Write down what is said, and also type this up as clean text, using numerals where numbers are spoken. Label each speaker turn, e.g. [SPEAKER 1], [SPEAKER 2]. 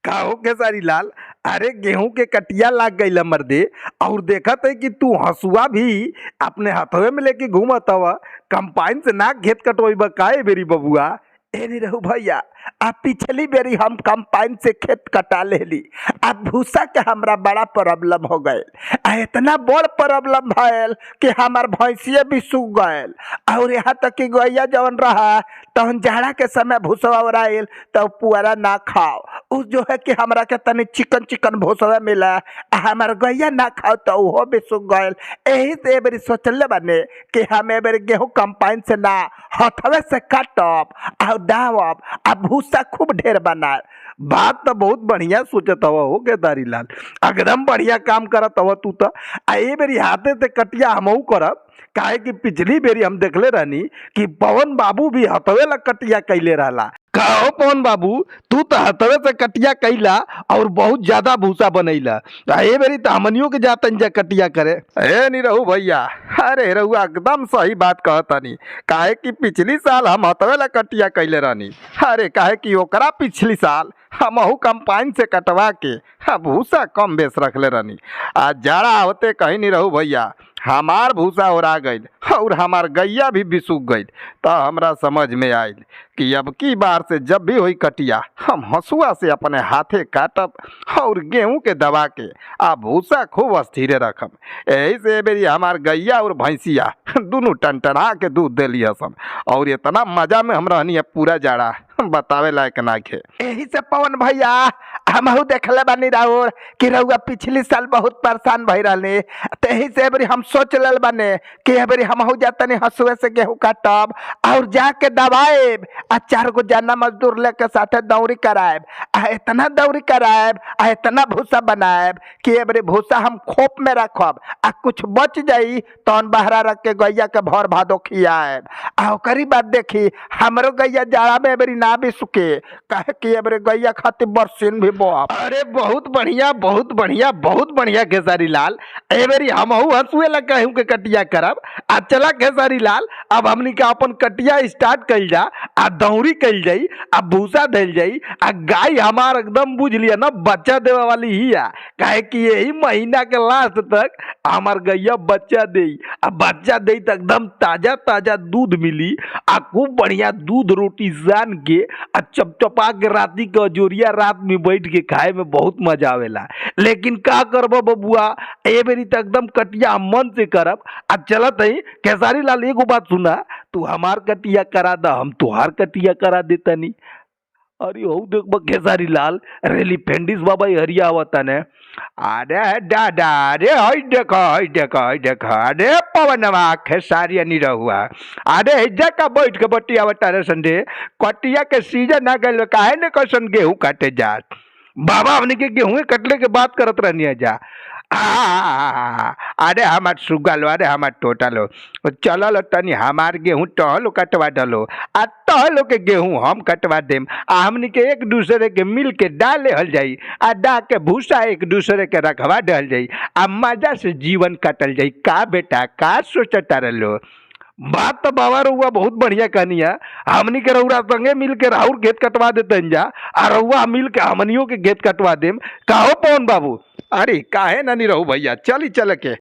[SPEAKER 1] का हो खेसारी लाल, अरे गेहूं के कटिया लाग गई मर्दे, और देखत है कि तू हंसुआ भी अपने हाथवे में लेके घूमत हवा। कंपाइन से ना खेत कटोइबा काहे बेरी बबुआ?
[SPEAKER 2] ए निरहु भैया, आ पिछली बेरी हम कंपाइन से खेत कटा लेली, आ भूसा के हमरा बड़ा प्रॉब्लम हो गए। आ इतना बड़ प्रॉब्लम भयल कि हमार भैंसिया भी सूख गयल, और यहाँ तक कि गैया जवन रहा तहन जाड़ा के समय भूसवा ओराइल तो पुअरा ना खाओ। उ जो है कि हमरा के तनी चिकन चिकन भूसवा मिला, आ हमार गैया ना खाओ तो उहो भी सूख गयल। एही से ए बेरी सोचले बाने कि हम ए बेरी गेहूं कंपाइन से ना हथवे से काटब और दावब आ भूसा खूब ढेर बनाए।
[SPEAKER 1] बात तो बहुत बढ़िया सोचत हवा हो केदारी लाल, एकदम बढ़िया काम करत हवा तू तो। आ ए बेरी हाथे से कटिया हमहू करब, काहे कि पिछली बेरी हम देखले रहनी कि पवन बाबू भी हथवे ला कटिया कैले रहला। कहो पवन बाबू, तू तो हथवे से कटिया कैला और बहुत ज्यादा भूसा बनैला, आ ए बेरी तो हमनियों के जातन जा कटिया करे। ए नहीं रहू भैया, अरे रहुआ एकदम सही बात कहतनी, काहे कि पिछली साल हम हथवे ला कटिया कैले रहनी। अरे काहे कि ओकरा पिछली साल हमहू कंपाइन से कटवा के भूसा कम बेस रखले रहनी। आ जाड़ा होते कहीं नहीं रहू भैया, हमार भूसा ओरा गईल और हमार गैया भी बिसुक गईल। तो हमरा समझ में आइल कि अब की बार से जब भी होई कटिया हम हंसुआ से अपने हाथे काटब और गेहूं के दबा के आ भूसा खूब स्थिरे रखब। यही से बेरी हमार गैया और भैंसिया दोनों टनटना के दूध देली हसन, और इतना मजा में हम रहनी है पूरा जाड़ा बतावे लायक ना खे।
[SPEAKER 2] एही से पवन भैया हमहू देखले बानी राउर कि रउआ पिछली साल बहुत परेशान भई रहनी, तही से एबरी हम सोच लेल बाने कि एबरी हमहू जातनी हंसुए से गेहूं काटब और जाके दबाएब आ चार गो जाना मजदूर लेके साथे दौरी कराएब, आ इतना दौरी कराएब आ इतना भूसा बनाएब कि एबरी भूसा हम खोप में रखब आ कुछ बच जाई तहन बहरा रख के गैया के भर भादो खियाएब। आ ओकरी बाद देखी हमरो गैया जाड़ा में एबरी ना भी सुके, काहे कि एबरी गैया खातिर बरसीन भी बोअब।
[SPEAKER 1] अरे बहुत बढ़िया, बहुत बढ़िया, बहुत बढ़िया खेसारी लाल, ए बेरी हमहू हंसुए लग गेहूं के कटिया करब। आ चला खेसारी लाल, अब हमनी के अपन कटिया स्टार्ट कइल जा, आ दौरी कइल जाई, आ भूसा धइल जाई, आ गाय हमार एकदम बुझ लिया ना बच्चा देवे वाली ही आ, काहे कि यही महीना के लास्ट तक हमार गैया बच्चा देई, आ बच्चा देई त एकदम ताजा ताजा दूध मिली, आ खूब बढ़िया दूध रोटी सान के आ चपचपा के राती के अजोरिया रात में बैठ के खाए में बहुत मजा आवेला। लेकिन का करब बबुआ, ए बेरी त एकदम कटिया हम मन से करब। आ चलत है खेसारी लाल, एगो बात सुना, तू हमार कटिया करा दा, हम तुहार कटिया करा देतनी। अरे हऊ देखब खेसारी लाल, रेली फेंडिस बाबा हरिया आवता ने। अरे दादा, अरे हई देख, हई देख, हई देख, अरे पवनवा खेसारी निरहुआ, अरे हिजा का बैठ के बटिया आवता रे संडे, कटिया के सीजन आ गइल, काहे ने कैसन गेहूं काटे जात। बाबा हमनी के गेहूं कटले के बात करत रहनी जा। आ अरे हमार सुगल, अरे हमार टोटल हो, चलल तनी हमार गेहूं टहलो कटवा डलो, आ टहलो के गेहूं हम कटवा देम, आ हमनी के एक दूसरे के मिल के डाले हल जाई, आ डा के भूसा एक दूसरे के रखवा डल जाई, आ मजा से जीवन कटल जाई। का बेटा का सोचता रहलो? बात तो बाबा रउआ बहुत बढ़िया कहनी है, हमनी के रउरा संगे मिल के राउर खेत कटवा देतन जा, आ रउआ मिल के हमनियों के खेत कटवा देम। काहो पवन बाबू? अरे काहे ना नहीं रहू भैया, चली चल के।